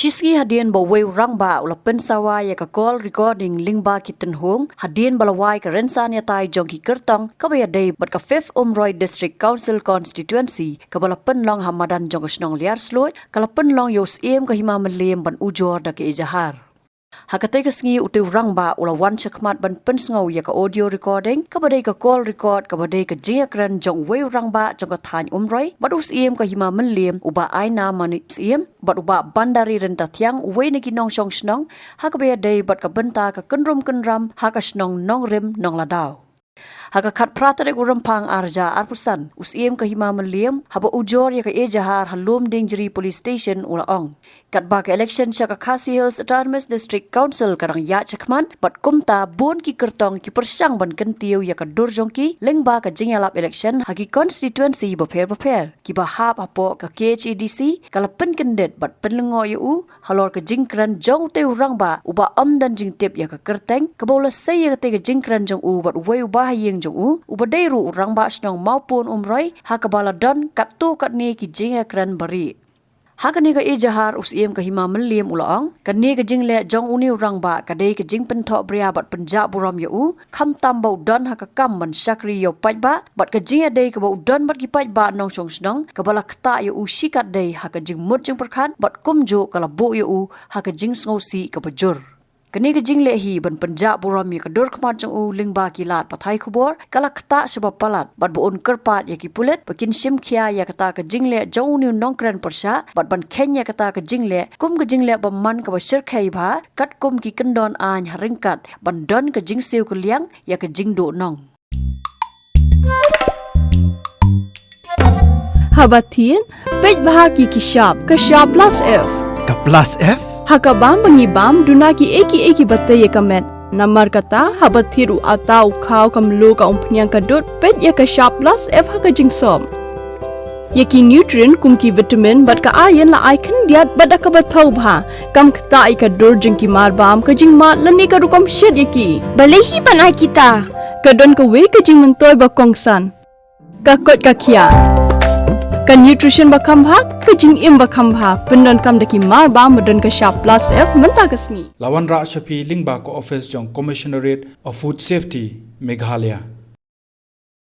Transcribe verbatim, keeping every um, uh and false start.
Shisngi hadien ba uwei u rangbah u la pynsawa ïa ka call recording lyngba ki tynhung, hadien ba la wai ka rynsan ïatai jong ki kyrtong kaba ïadei bad ka Fifth Umroi District Council Constituency kaba la pynlong ha madan jong ka shnong Liarsluid, ka la pynlong ïa u Syiem ka Hima Mylliem ban ujor da ka ejahar. Ha katei ka sngi utei u rangbah u la wan shakhmat ban pynsngew ïa ka audio recording kaba dei ka call record kaba dei ka jingïakren jong uwei u rangbah jong ka thaiñ Umroi bad u Syiem ka Hima Mylliem, u Bah Ainamani Syiem, bad u Bah Bandari Ryntathiang, uwei na ki nongshong shnong, ha kaba ïadei bad ka bynta ka kynrum kynram ha ka shnong Nongrim Nongladaw. Ha ka khatphra tarik u Rymphang arhajar arphew san, u Syiem ka Hima Mylliem, haba ujor ïa ka ejahar ha Lumdiengjri Police Station, u la ong, katba ka election sha ka Khasi Hills Autonomous District Council ka dang ïaid shakhmat bad kumta bun ki kyrtong ki pyrshang ban kyntiew ïa ka dur jong ki lyngba ka jingïalap election ha ki constituency bapher bapher, kiba hap hapoh ka K H A D C ka la pynkyndit bad pynlyngngoh ïa u halor ka jingkren jong utei u rangbah uba ym don jingtip ïa ka kyrteng, kaba u la sei ïa katei ka jingkren jong u bad uwei u bahaïing jong u uba dei ruh u rangbah shnong Mawpun Umroi, ha kaba la don katto katne ki jingïakren barieh. Ha kane ka ejahar u Syiem ka Hima Mylliem u la ong, kane ka jingleh jong une u rangbah ka dei ka jingpynthohbria bad pynjah burom ïa u, khamtam ba u don ha ka kam ban shakri ïa u paidbah bad ka jingïadei kaba u don bad ki paidbah nongshong shnong kaba la ktah ïa u shikatdei ha ka jingmut jingpyrkhat bad kumjuh ka la buh ïa u ha ka jingsngewsih kaba jur. Kane ka jingleh hi ban pynjah burom ïa ka dur khmat jong u lyngba ki lad pathai khubor ka la ktah shaba palat bad ba un kyrpad ïa ki pulit ba kin shim khia ïa kata ka jingleh jong une u nongkren pyrshah bad ban kheiñ ïa kata ka jingleh kum ka jingleh bymman kaba shyrkhei bha katkum ki kyndon aiñ ha ryngkat ban don ka jingsiew kylliang ïa ka jingduhnong. Haba thied, peit bha ki ki shap, ka shap plus F. Ka plus F? Ha ka bam ba ngi bam, duna ki ei ki ei kiba tei ïa ka met. Namar kata, haba thied u atta u khaw ka mluh ka umphniang ka dud, peit ïa ka shap plus F ha ka jingsop. Ïa ki nutrient kum ki vitamin bad ka iron la ai khyndiat bad da kaba thaw bha. Kam ktah ïa ka dur jong ki mar bam, ka jingmad lane ka rukom shet ïa ki. Balei hi ban ai kita? Ka don kawei ka jingmyntoi ba kongsan. Ka koit ka khiah. Ka nutrition ba kham bha, ka jingim ba kham bha. Pyndonkam da ki mar bam ba don ka shap plus F mynta ka sngi. La wanrah sha phi lyngba ka office jong Commissionerate of Food Safety, Meghalaya.